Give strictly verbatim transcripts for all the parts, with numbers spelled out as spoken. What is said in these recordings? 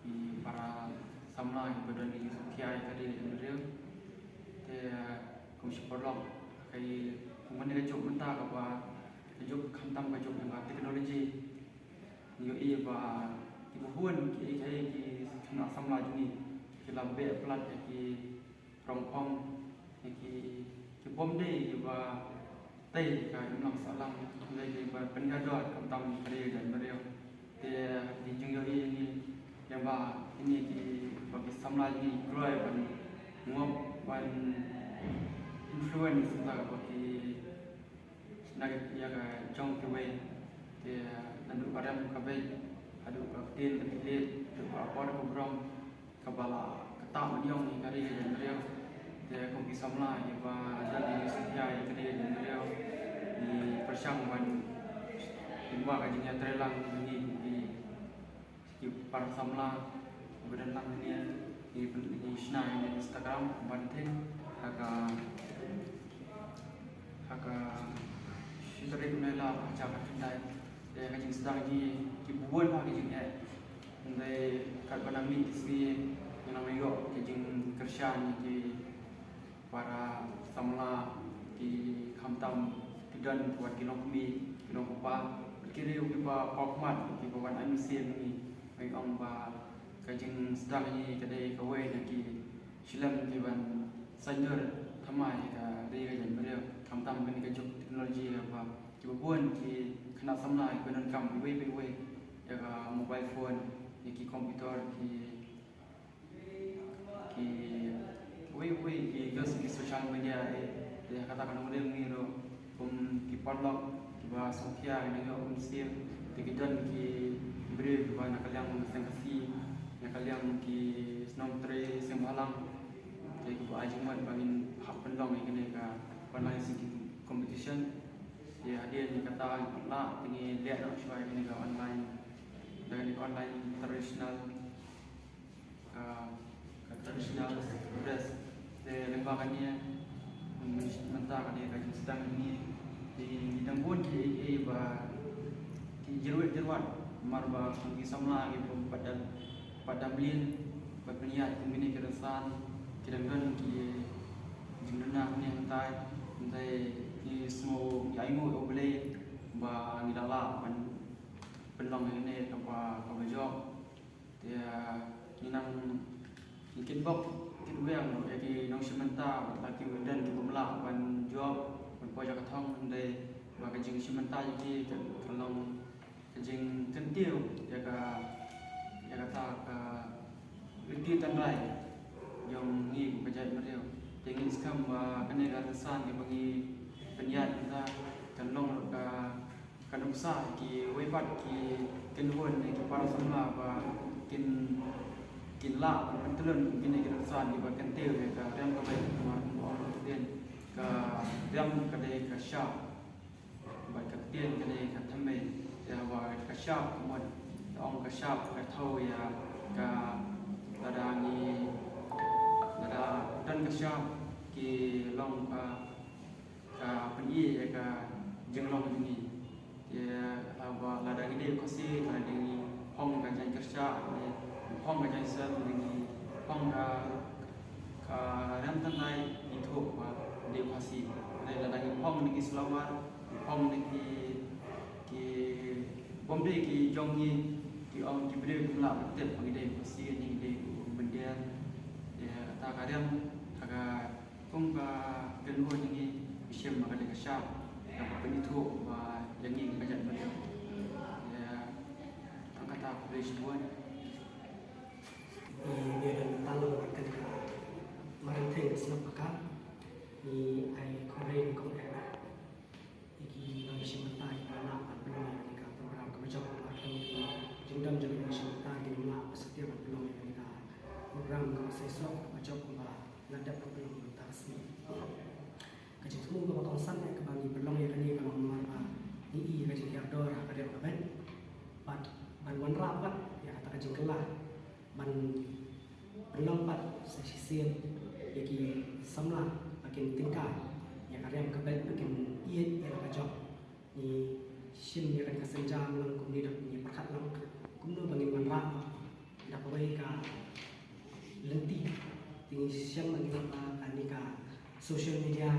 ki para samla kiba don ki sngewthuh ïa ka ri ka jaitbynriew. Te kum shi paralok, ka i kum kane ka juk mynta kaba ka juk khamtam ka juk jong ka technology. Ngi ïohi ba kiba bun ki, ki, ki khynnah samla jong ngi ki la beh palat ïa ki rong phong, ïa ki, ki bym dei kiba tei ka imlang sahlang, dei kiba pynïadei khamtam ka ri ka jaitbynriew. Te ki jingïohi ngi, ïa ba kine kiba ki samla jong ngi kloi ban ngop, ban influence, ïa ba ki na ka, ïa ka jong kiwei. Te naduh ka rem ka beit haduh ka ktien ka thylliej, haduh ka akor ka burom, kaba la ktah ban ïong ïa ka ri ka jaitbynriew. Te kum ki samla kiba don ki sngewthuh ïa ka ri ka jaitbynriew, ngi pyrshang ban, ïa ba ka jingïatreilang jong ngi kum ki ki para samla, ba don lang ne, ngi pyn-, ngi shna ïa Instagram ban thik ha ka, ha ka shi tarik u Nailar ha ka khyndai. Te ka jingsdang jong ngi kiba bun ha ka jingeh. Hynrei katba nang mih ki sngi ngi nang ïoh ka jingkyrshan ïa ki para samla, ki khamtam ki don ki wan ki nongkmie, ki nongkpa, ki riew kiba paw khmat, kiba wan ai mynsiem ïa ngi. Ngi ong ba ka jingsdang jong ngi ka dei kawei na ki shilem ki ban saiñdur thymmai ïa ka ri ka jaitbynriew, khamtam kane ka juk technology kaba kiba bun ki khynnah samla kiba donkam iwei pa iwei, ïa ka mobile phone, ïa ki computer, ki kiwei kiwei ki use ki social media, eh, te ha kata ka nongrim ngi ruh kum ki paralok kiba sngewkhia, ngi ïoh mynsiem, te ki don ki briew kiba na ka liang seng Khasi, na ka liang ki shnong Tre, seng Bhalang, te kiba ai jingmut ba ngin hap pynlong ïa kane ka online singing competition. Te hadien kata ngi pynlah, te ngi leh noh shuwa ïa kane ka online, ïa kane ka online traditional, ka, ka traditional dress. Te lyngba kane, mynta kane ka jingsdang jong ngi, te ngi dang bun kiei kiei ba ki jyrwit jyrwat, namar ba kum ki samla ki bym pat da, pat da mlien ban pynïaid kum kine ki rynsan, ki dang don ki jingduna hangne hangtai, hynrei ngi sngew, ngi ainguh ïa U Blei ba ngi la lah ban pynlong ïa kane kaba, kaba jop. Te, ah, ngi nang, ngi kitbok kitweng ruh ïa ki nongshim bynta, wat la ki don ki bym lah ban jop, ban poi jaka thong, hynrei ba ka jingshim bynta jong ki kan, kan long ka jingkyntiew ïa ka, ïa kata ka riti tynrai jong ngi kum ka jaitbynriew. Te ngi skhem ba kane ka rynsan kaba ngi pynïaid mynta kan long ruh ka, ka nuksa kiwei pat ki kynhun ne ki para samla ba kin, kin lah ban pyntyllun kum kine ki rynsan kiba kyntiew ïa ka riam ka beit, namar kumba ong ka ktien, ka riam ka dei ka shap, bad ka ktien ka dei ka thymmei. Te haba ka shap, ka mut, ka ong ka shap, ka thew ïa ka, lada ngi, lada don ka shap, ki long ka, ka pyni ïa ka jinglong jong ngi. Te haba lada ngi dei Khasi, lada ngi phong ka jaiñkyrshah, ngi phong ka jaiñsem, ngi phong ka, ka riam tynrai, ngi thuh ba ngi dei Khasi. Hynrei lada ngi phong na ki salawar, ngi phong na ki, ki bym dei ki jong ngi, ki ong ki briew kim lah ban tip ba ngi dei Khasi, ngi dei u Mynder. Te kata ka riam, ka, ka Kum ka kynhun jong ngi, ngi shim ba ka dei ka shap kaba pynithuh ba ïa ngi ka jaitbynriew. Ïa, tang kata, khublei shibun. Ngi ïa don bynta lang bad kane ka Maryngkneng ka shnong Bakar. Ngi ai khublei nyngkong eh ïa ki nongshim bynta kiba lah ban pynlong ïa kane ka program kaba jop, bad ki jingdon jong ki nongshim bynta kiba lah ban satia ban pynlong ïa kane ka program kaba shisha kaba jop kaba la dep ban pynlong mynta ka sngi. Ka jingthmu kaba kongsan eh kaba ngi pynlong ïa kane ka long namar ba ngi i ïa ka jinghiar dor ha ka riam ka beit, bad ban wanrah pat ïa kata ka jingkylla ban pynlong pat sa shisien ïa ki samla ba kin tyngkai ïa ka riam ka beit, ba kin ïeit ïa la ka jong. Ngi shim ïa kane ka sienjam lang kumne, da ngi pyrkhat lang kumno ba ngin wanrah Kawei ka lynti, te ngi shem ba ngi lap ba kane ka social media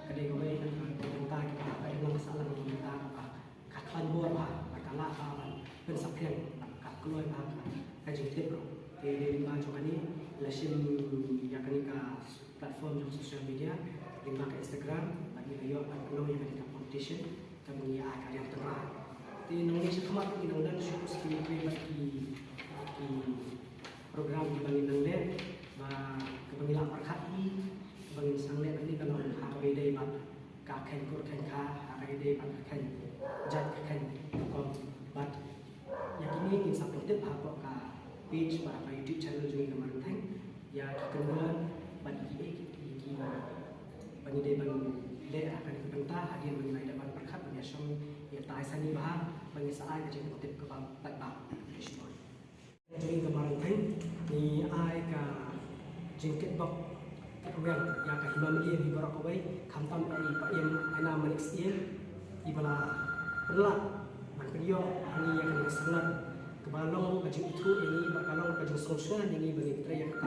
ka dei kawei na ka bynta kiba ka imlang sahlang, ka bynta kaba ka khlaiñ bor bha bad ka lah bha ban pynsaphriang, ka kloi bha ka, ka jingtip ruh. Te dei lyngba jong kane la shim ïa kane ka platform jong social media lyngba ka Instagram bad ngi la ïoh ban pynlong ïa kane ka competition kaba ngi ai ka liang tynrai. Te nangne shakhmat ngi nang don shuh shuh ki, ki, ki program kiba ngin nang leh, ba kaba ngi la pyrkhat hi, ba ngin sa leh bad ngi ka long ha kaba ïadei bad ka kheiñ kur kheiñ kha, ha kaba ïadei bad ka kheiñ jait ka kheiñ rukom. Bad ïa kine ngin sa pyntip hapoh ka page bad ka YouTube channel jong ngi ka Marangtheng ïa ki kyndon bad ïa ki, ïa ki ba ngi dei ban leh ha kane ka bynta hadien ba ngi la dep ban pyrkhat ban ïa shong ïa tai sani bha ba ngin sa ai ka jingpyntip kaba paidbah. Jong ngi ka Marangtheng ngi ai ka jingkitbok kitweng ïa ka Hima Mylliem hi baroh kawei, khamtam ïa i Paiem Aina Manik Syiem iba la pynlait ban pynïoh ha ngi ïa kane ka sanad kaba long ruh ka jingithuh ïa ngi bad ka long ka jingsngewsynei ïa ngi ba ngin trei ïa ka